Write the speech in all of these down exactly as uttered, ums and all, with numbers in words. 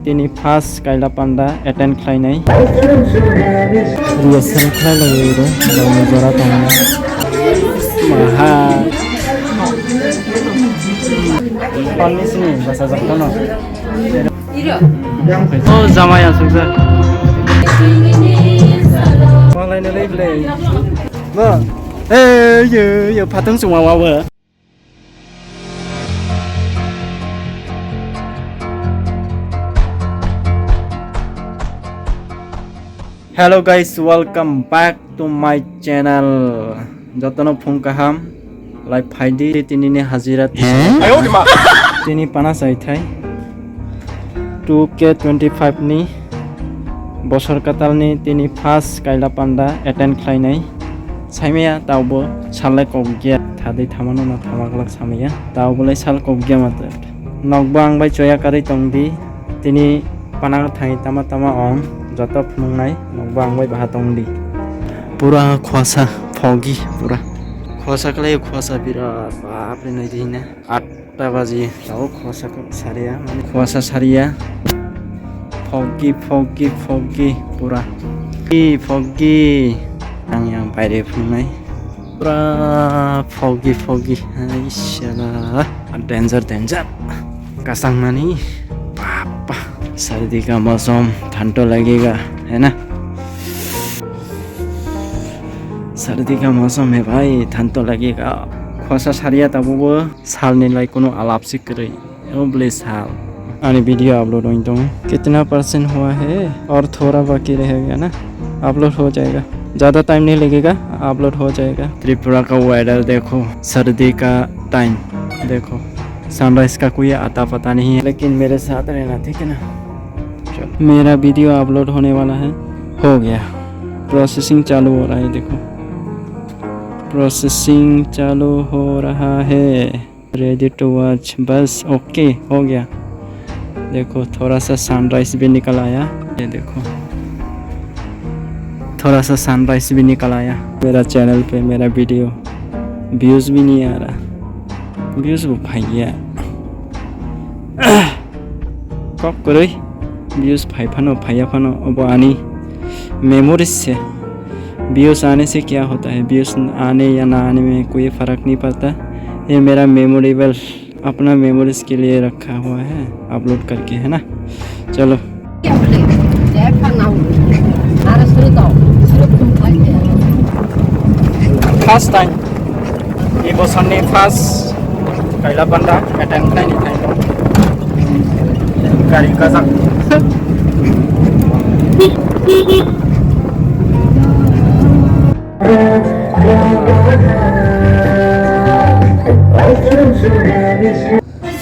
Tini first Kaila Panda attend khlainai. Rehearsal khlai lai ro, bangni jora tongo. Maha. Palni sini basa jak tono. Oh, jamai asuk jak. Malai no rei blei. Bo. Eh, yo, yo, phatung chuma wa bo. Hello guys, welcome back to my channel. Jotono phung kaham, lai phaidi tini ni hajira. Tini pana sai thai. Two K twenty-five ni bosor katal ni tini first Kaila Panda attend khlainai. Saimaya taubo salai kok gya thadi thamano na thamaglak samaya. Taubo lai sal kok gya mata. Nokbo ang bai choya karwi tongdi. Tini panang thai tama tama ong joto phunuknai nokbo ang bai baha tongdi. Pura khuasa foggy pura. Khuasa khlai khuasa birat bapre naidi hina. Atta baji tao khuasa sariya mane khuasa sariya. Foggy foggy foggy pura. Foggy foggy. Ang yang baire phunuknai. Pura foggy foggy. Hai shala. Danger danger. Kasang nani. Papa. Sardi ka mausom thando lagega, hai na? Sardi ka mausom hai bhai, thando lagega. Khuasa sariya tabo bo salni lai kuno alap si kwrwi. O bwlai sal. Ani video upload hoin tongo. Kitna percent hua hai aur thoda baki reh gaya na? Upload ho jayega. Zyada time nahi lagega, upload ho jayega. Tripura ka weather dekho, sardi ka time dekho. Sunrise ka koi ata pata nahi hai, lekin mere saath rehna, theek hai na? Chalo. Mera video upload hone wala hai. Ho gaya. Processing chalu ho raha hai, dekho. Processing chalu ho raha hai. Ready to watch, बस OK हो गया। देखो थोड़ा सा सनराइज भी निकल आया, ये देखो थोड़ा सा सनराइज भी निकल आया। मेरा चैनल पे मेरा वीडियो व्यूज भी नहीं आ रहा, व्यूज वो भैया। Kok kwrwi, views phai phano phaiya phano obo ani memories se. Views aane se kya hota hai, views aane ya na aane mein koi farak nahi padta. Ye mera memorable, apna memories ke liye rakha hua hai, upload karke, hai na? Chalo. First time. Ni bosor ni first Kaila Panda attend khlaini thangkha. Gari kajak.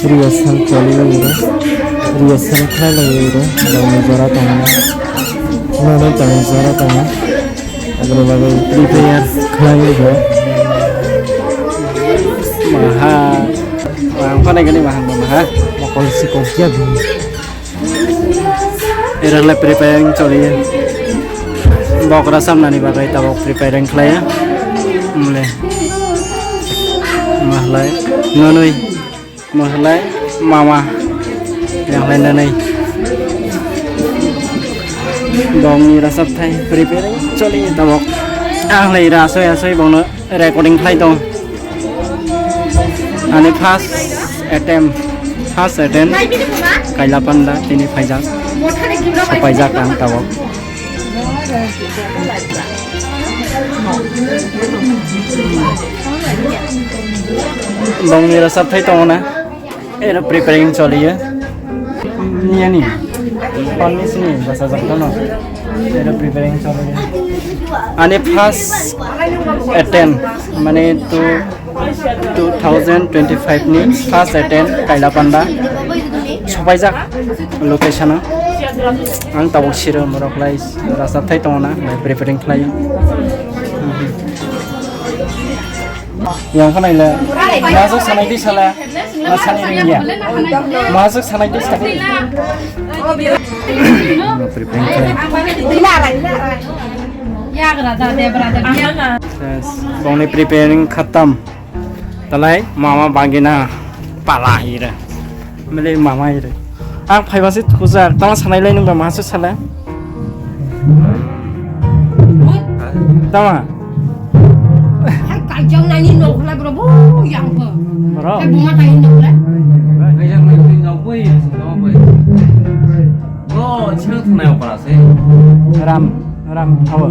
Rehearsal choli ro, rehearsal khlai lai ro, bangni jora tongo, nonoi tongo jora tongo, aboni bagwi prepare khlai ro. Maha, ang phano gani maha, maha. Mokol si kok ya bini. Era le preparing choli. Bokra samnani bagwi tabok preparing khlai. Mle. Mahlai. Nonoi. Mahalai mama yang lain nanai. Bongni rasap thai preparing choli tabok. Ang lai rasoi asoi bongno recording khlai tong. Ani first attempt, first attempt Kaila Panda tini phaijak. Sopaijak ang tabok. Bongni rasap thai tongo na. Era preparing choliye. Niyani. Palni sini basa jak tono. Era preparing choliye. Ani first attempt mane two, two thousand twenty-five ni first attempt Kaila Panda. Sopaijak location o. Ang tabok siro morok lai rasap thai tongo na, lai preparing khlai. Yang khana ila masuk sana di sala, masani ringya. Masuk sana di sala. Yes, bongni preparing khatam. Talai mama bagina pala hira. Mele mama hira. Ang phaiba se thujak, tama sanai lai nungba maha se sala. Tama. Hai kaijak naini nokla bro bo yang bo. Bro. Hai buma tai nokla. Kaijak naini nokboi, nokboi. Bo chheng thunai opara se. Ram, Ram, awo.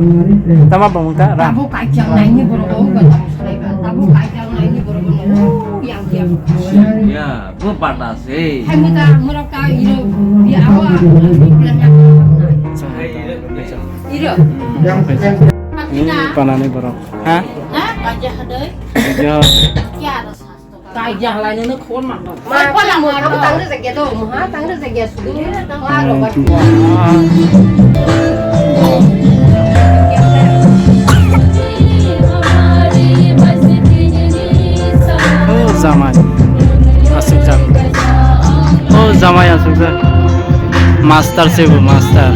Tama bamung ta Ram. Abo kaijak naini bro bo, abo kaijak naini bro bo, yang yang. Ya. Bo bata se. Hai muta murok ka iro bi awa. Iro. Ni panani borok. Ha? Ha? Kaja hadai. Kaja. Kya rasa? Kaja halai ni khon ma. Ma pala ma ro tang de ge do, ma tang de ge sudu. Ma ro ba. O jamai asukjak. O jamai asukjak. Master se bo master.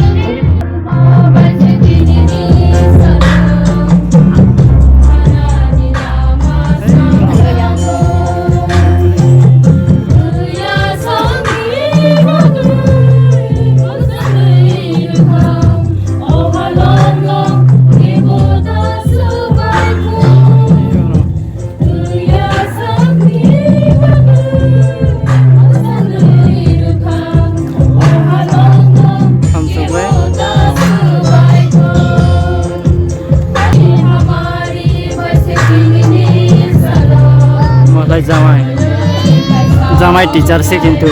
Malai jamai, jamai teacher se kintu.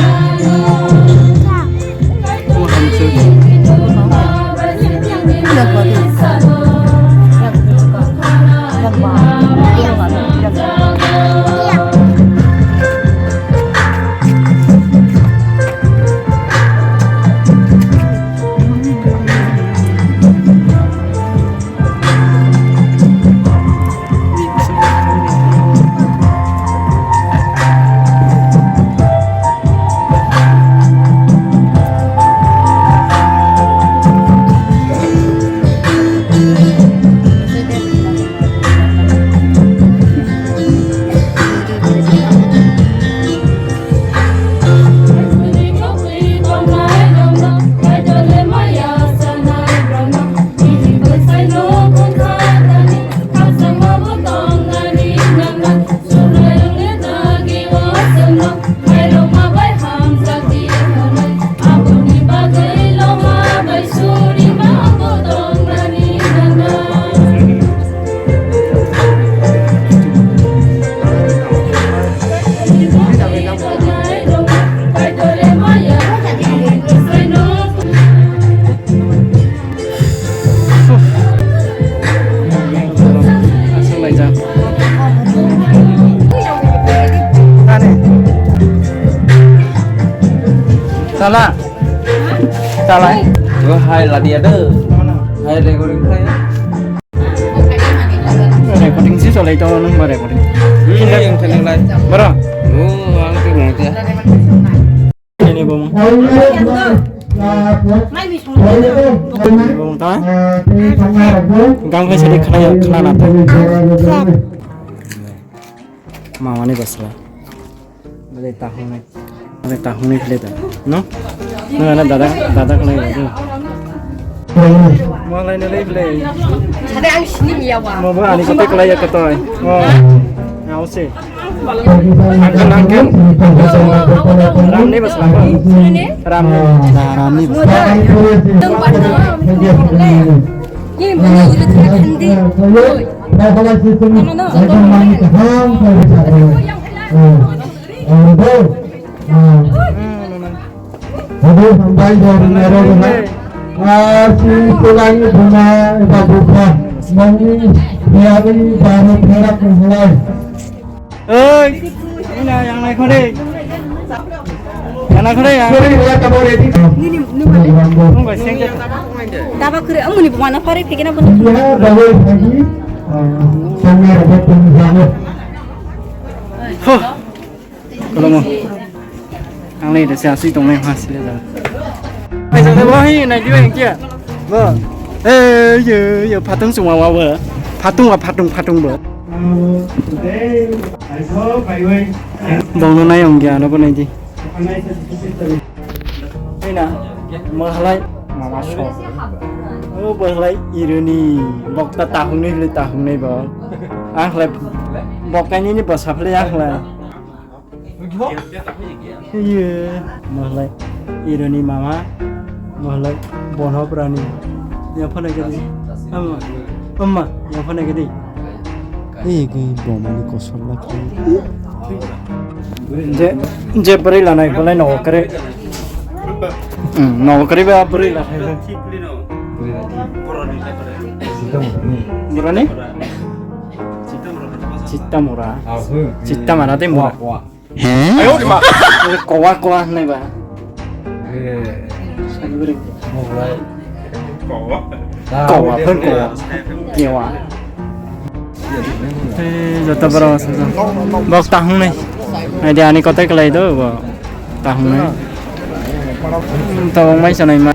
Aswk laijak. Ani. Chala. Chala. Bo hai ladiya do. Hai recording khai. Recording si cholai tongo nung ba recording. Hmm, yang tenang lai. Bro. Oh, ang tu mau dia. Ini bumung. Ini bumung ta? Gang kai sadi khlai khlana ta. Mama ni basla. Bale tahung ni. Bale tahung ni khlai ta. No? No, ana dada, dada khlai ta. Malai na lai bale. Sade ang sini miya wa. Mo ba ani kote khlai ya kotoi. Oh. Ya, ose. Uncle, uncle. Ram ni bas ram. Ram ni. Da, ram ni bas. Tang patna. Ni mani ira thandi. Hadi hambai dari nero ha. Ah, si tulang buma eba bupa. Mani biari baru perak mulai. Oi, ini yang naik kode. Yang naik kode ya. Sorry, ya, kamu ready? Ini, ini, ini mana? Tunggu, sengket. Daba kure, amu ni bumana pare, pekena pun. Ya, daba lagi. Ah, sama ada pun sama. Huh. Kolomo. Ang le desa sui tong nai ha sile da. Ai jang bo hi nai diwa engkia. Bo. Eh, yo, yo, phatung sungwa wa bo. Phatung wa phatung, phatung bo. Bong no nai ong gya no bo nai di. Na, mahalai mama so. O bahalai ironi bokta tahungnai le tahungnai bo. Ang le bokkaini ni basa phle ang le. Iye, mahalai ironi mama, mahalai bono brani. Ya phone ke di. Amma, amma, ya phone ke di. Ei, gui bomani kosom lakhi. Je, je bwrwi lanai bolai nogo kwrwi. Hmm, nogo kwrwi ba bwrwi lanai. Boroni? Chitta mura. Chitta mara de mura. He? Kowa kowa hinwi ba. Kowa phun kowa. Kewa. Tei joto borok aswk. Bok tahung nai. Nai de ani kotai kwlai do bo. Tahung nai. Tabok mai sanai ma.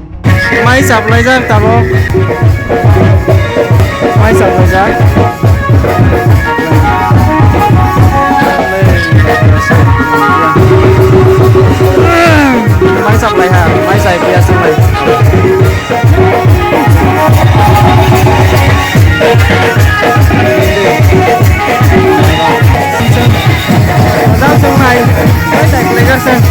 Mai saplaijak tabok. Mai saplaijak. Mai saplai ha, mai sai piya saplai. Dah, sung mai. Mai sai plaijak sung.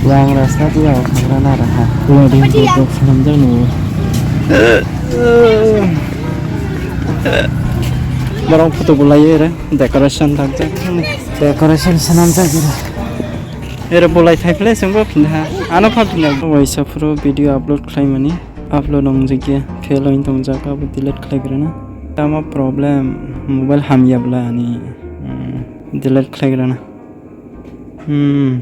Yang rasta tu yang khamra na raha. Wedding photo swnamjak nw. Borok photo bo laiwi re, decoration thakjak. Decoration swnamjak ira. Ere bolai thai phle sengbo phinha. Ano pha phinha. Waisa phuru video upload khlaimani. Upload wngjak ya. Fail wng tongjak abo delete khlaigrana. Tamo problem. Mobile hamya bwla ani. Hmm, delete khlaigrana. Hmm.